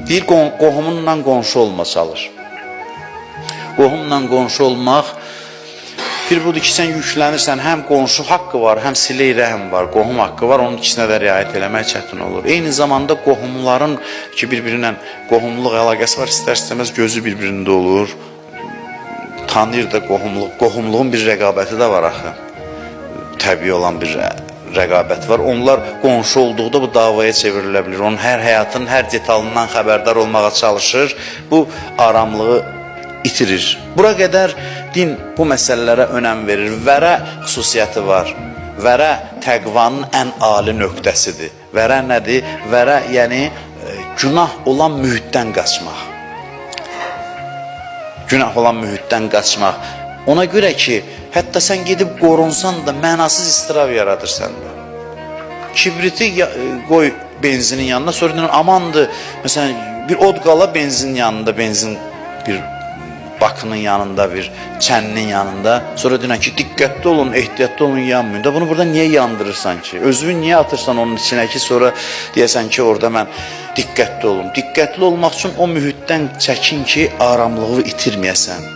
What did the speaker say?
Deyir, qohumunla qonşu olma çalış. Qohumla qonşu olmaq bir budur ki, sən yüklənirsən, həm qonşu haqqı var, həm silə-i rəhm var, qohum haqqı var, onun ikisinə də riayət eləmək çətin olur. Eyni zamanda qohumların ki, bir-birinə qohumluq əlaqəsi var, istər-istəməz gözü bir-birində olur. Tanıyır da qohumluq, qohumluğun bir rəqabəti də var axı. Təbii olan bir rəqabət var. Onlar qonşu olduqda bu davaya çevrilə bilər. Onun hər həyatının hər detalından xəbərdar olmağa çalışır. Bu aramlığı itirir. Bura qədər din bu məsələlərə önəm verir. Vərə xüsusiyyəti var. Vərə təqvanın ən ali nöqtəsidir. Vərə nədir? Vərə yəni günah olan mühitdən qaçmaq. Günah olan mühitdən qaçmaq. Ona görə ki, hətta sən gedib qorunsan da mənasız istirab yaradır səndə. Kibriti qoy benzinin yanına, sonra deyirsən, amandır. Məsələn, bir od qala benzinin yanında, benzin bir bakının yanında, bir çəninin yanında. Sonra deyirsən ki, diqqətli olun, ehtiyatlı olun, yanmayın. Da bunu burada niyə yandırırsan ki? Özünü niyə atırsan onun içinə ki, sonra deyəsən ki, orada mən diqqətli olum. Diqqətli olmaq üçün o mühitdən çəkin ki, aramlığı itirməyəsən.